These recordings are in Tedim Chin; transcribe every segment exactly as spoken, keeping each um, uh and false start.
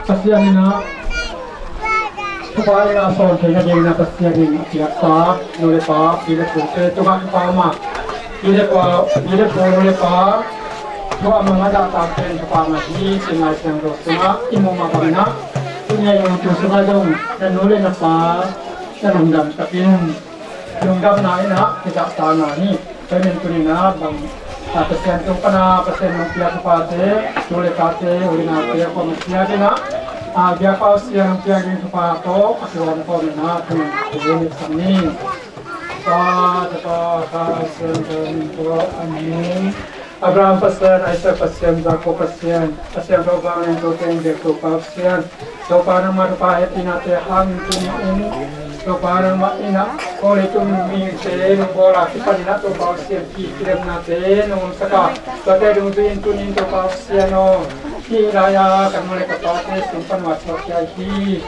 Pasian in ah, thupha in ah, sawn theihna dingin ah Pasian in a piakpa nu le pa, pi le pute tungah thupha mah, pi le pa, pi le pu, nu le pa, thupha mah a zahtak pen thupha mah hi, ci-in Lai Siangtho sungah i muh mah bangin ah, tuni-a i mutu sungah zong na nu le na pa na lungdam takin, lungdamna in ah kizahtakna hi. Tua ahih manin tuni-in ah bang, a, Pasian tung pana Pasian hong piak thuphate, nu le pate, u le naute, a kuamah ciat in ah, a, biakpa Pasian hong piak ding thupha tawh a kiwan khawm in ah, tuni-in ah, Tapa, Tapa, Kha, Siangtho min tawh. Amen. Abraham Pasian, Isaac Pasian, Jacob Pasian, a siangtho vanglian ko teng bek Topa Pasian, Topa nangmah thupha hehpihnate hangin tuni-in, Topa nangmah in ah, ko leitung mite nong bawl a kipan in ah, Topa Pasian, pi kilemnate nong omsak a, tuate dungzui in tuni-in Topa Pasian aw, hih lai-a ka nu le ka pate sung pan uat suak hi.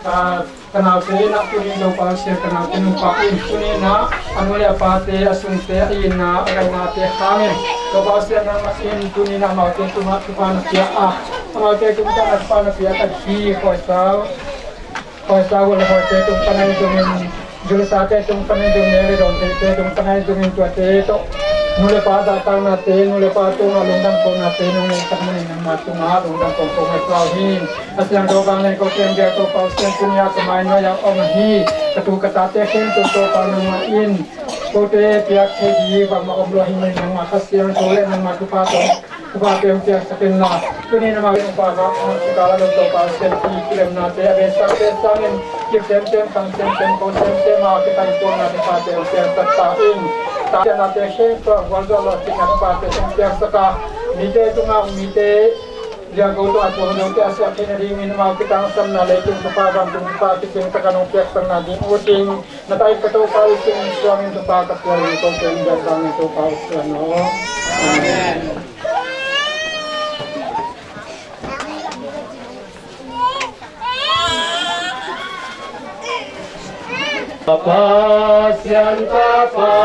Ka naute in ah tuni-in Topa Pasian, ka naute nong pah in, tuni-in ah a nu le a pate, a sungte, a itna, a ngainate hangin Topa Pasian nangmah in tuni-in ah amaute tungah thupha na pia a, amaute tungah thupha na pia ka hi. Khuaisau, Khuaisau le Khuaite tung pan ahi zongin, Zulsate tung pan ahi zongin, le Dawnteite tung pan ahi zongin, tuate tawh nu le pa zahtaknate, nu le pa tungah lungdam kohnate nong neihsak manin nangmah tungah lungdam kong ko ngai sau hi. A siangtho vanglian ko teng bek Topa Pasian, tuni-a ka mainuai-ah om ahi ka tu ka tate khempeuh Topa nangmah in kote piak thei ding bangmah om lo ahih manin nangmah Kha Siangtho le nangmah thupha tawh, thuphate hong piaksak in la, tuni-in amau in pa, Topa Pasian, pi kilemnate a besak, besak in, kip semsem, khang semsem, ko semsem a kipan tuanna thuphate hong piaksak ta in. Tate nate khempeuh gualzo lo cihna thuphate hong piaksak a, mite tungah mite liangko tawh a tuang dongte a suah theihna dingin amau kitangsamna leitung thupha, vantung thupha kicing takin hong piaksakna ding uh cing. Na taih ka Topa Jesuh min suangin thupha ka pia hi, ko teng bek vanglian Topa Pasian aw. Amen. Pasian Tapa,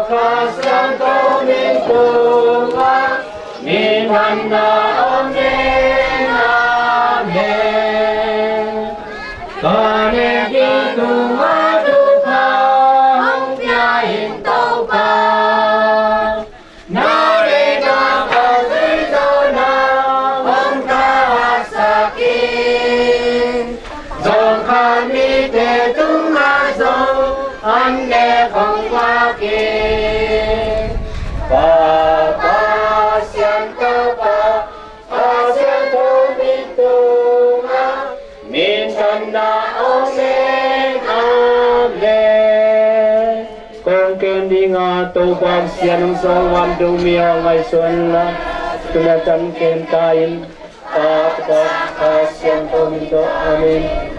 Kha Siangtho min tungah, minthanna om in. Amen. Ka neih ding tungah thupha hong pia in Topa. Na deihna ka zui zawhna hong thahsak in. Zawhkhat mite tungah zong an nek hong vak in. Pa, Pasian Tapa, Kha Siangtho min tungah, minthanna om in. Amen. Kong kem ding a, Topa Pasian hong sawlhuam dong mi aw, ngaihsun la, tuna tan kem ta in. Pa, Tapa, Kha Siangtho min tawh. Amen.